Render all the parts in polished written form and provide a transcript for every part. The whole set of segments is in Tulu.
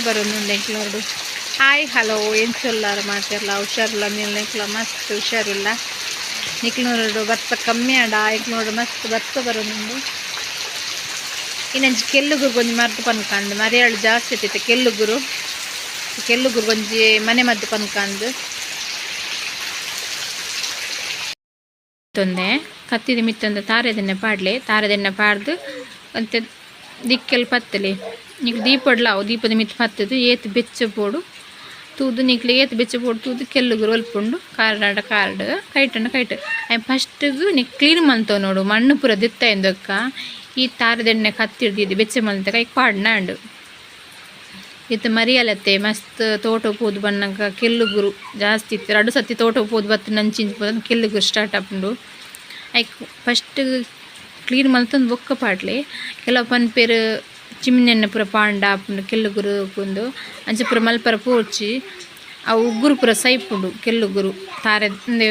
ಬರೊಂದುಂಡು ಎಂಕ್ಲೋಡು. ಹಾಯ್, ಹಲೋ, ಎಂಚ ಉಲ್ಲರ್ ಮಾತೆರ್ಲ? ಹುಷಾರುಲ್ಲ? ಎಂಕ್ಲ ಮಸ್ತ್ ಹುಷಾರುಲ್ಲ. ನಿಕ್ಲನೋಡು ಬರ್ಸ ಕಮ್ಮಿ ಆಂಡ, ಎಂಕ್ಲನೋಡು ಮಸ್ತ್ ಬರ್ಸ ಬರೊಂದುಂಡು. ಇನ್ನೊಂಜಿ ಕೆಲ್ಲುಗುರು ಒಂಜಿ ಮರ್ದ್ ಪನ್ಕಂದ್. ಮರಿಯಾಳು ಜಾಸ್ತಿ ಇತ್ತೈತೆ. ಕೆಲ್ಲುಗುರು, ಕೆಲ್ಲುಗುರು ಒಂಜಿ ಮನೆ ಮದ್ದು ಪನ್ಕಂದ್. ತೊಂದೆ ಕತ್ತಿದ ಮಿತ್ತೊಂದು ತಾರೆದೆಣ್ಣೆ ಪಾಡ್ಲೆ. ತಾರೆದೆಣ್ಣೆ ಪಾಡ್ದು ಒಂತೆ ದಿಕ್ಕೆಲ್ ಪತ್ತಲೆ. ನಿಕ್ಲು ದೀಪೊಡ್ಲ ಅವು. ದೀಪದ ಮಿತ್ತ್ ಪತ್ತುದು ಏತ್ ಬೆಚ್ಚ ಬೋಡು ತೂದು, ನಿಕ್ಲು ಏತ್ ಬೆಚ್ಚ ಬೋಡು ತೂದು ಕೆಲ್ಲುಗುರು ಒಲ್ಪುಂಡು. ಕಾರ್ಡಾಂಡ ಕಾರ್ಡ್, ಕೈಟಂಡ ಕೈಟ್. ಐನ್ ಫಸ್ಟ್ಗ್ ನಿಕ್ ಕ್ಲೀನ್ ಮಲ್ತೊನೊಡು. ಮಣ್ಣು ಪೂರ ದೆತ್ತಾಯಿಂದೊಕ್ಕ ಈ ತಾರೆದೆಣ್ಣೆ ಕತ್ತಿಡ್ದು ಬೆಚ್ಚ ಮಲ್ತಕ ಐಕ್ ಪಾಡ್ನ ಆಂಡ್. ಇತ್ತೆ ಮರಿಯಲತ್ತೆ, ಮಸ್ತ್ ತೋಟ ಪೋದು ಬನ್ನಗ ಕೆಲ್ಲುಗುರು ಜಾಸ್ತಿ ಇತ್ತು. ರಡ್ಡ್ ಸತಿ ತೋಟ ಪೋದು ಬತ್ತಿನ ಅಂಚಿ ಇಂಚಿ ಪೋದು ಕೆಲ್ಲುಗುರು ಸ್ಟಾರ್ಟ್ ಆಪುಂಡು. ಐಕ್ ಫಸ್ಟ್ ಕ್ಲೀನ್ ಮಲ್ತೊಂದು ಬೊಕ್ಕ ಪಾಡ್ಲೆ. ಕೆಲವು ಪನ್ಪೆರ್, ಚಿಮಿನಿ ಪೂರ ಪಾಂಡ ಆಪುಂಡು ಕೆಲ್ಲುಗುರು ಪುಂದು. ಅಂಚ ಪೂರ ಮಲ್ಪರ ಪೋಡ್ಚಿ. ಅವು ಉಗುರು ಪೂರ ಸೈಪುಂಡು ಕೆಲ್ಲುಗುರು. ತಾರೆ ಉಂದು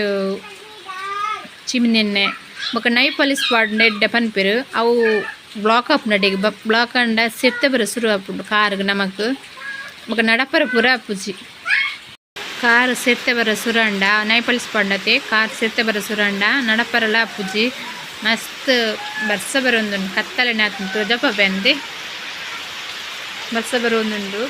ಚಿಮಿನಿ ಎಣ್ಣೆ ಬೊಕ್ಕ ನೈಪಾಲಿಸ್ ಪಾಡ್ಂಡ ಎಡ್ಡೆ ಪನ್ಪೆರ್. ಅವು ಬ್ಲಾಕ್ ಆಪುಂಡು. ಅಡೆಗ್ ಬ್ಲಾಕ್ ಆಂಡ ಸೆತ್ತೆ ಬರ ಸುರು ಆಪುಂಡು ಕಾರ್ಗ್ ನಮಕ್. ಬೊಕ ನಡಪರ ಪೂರ ಆಪುಜಿ. ಕಾರ್ ಸೆತ್ತೆ ಬರ ಸುರಂಡ, ನೈಪಾಲಿಸ್ ಪಾಡ್ಂಡತೆ ಕಾರ್ ಸೆತ್ತೆ ಬರ ಸುರಂಡ ನಡಪರಲ ಆಪುಜಿ. ಮಸ್ತ್ ಬರ್ಸ ಬರೊಂದುಂಡು. ಕತ್ತಲೆನೆ ಆತುಂಡು. ತೋಜಪ್ಪ ಬೆಂದೆ ಬರ್ಸ ಬರೊಂದುಂಡು.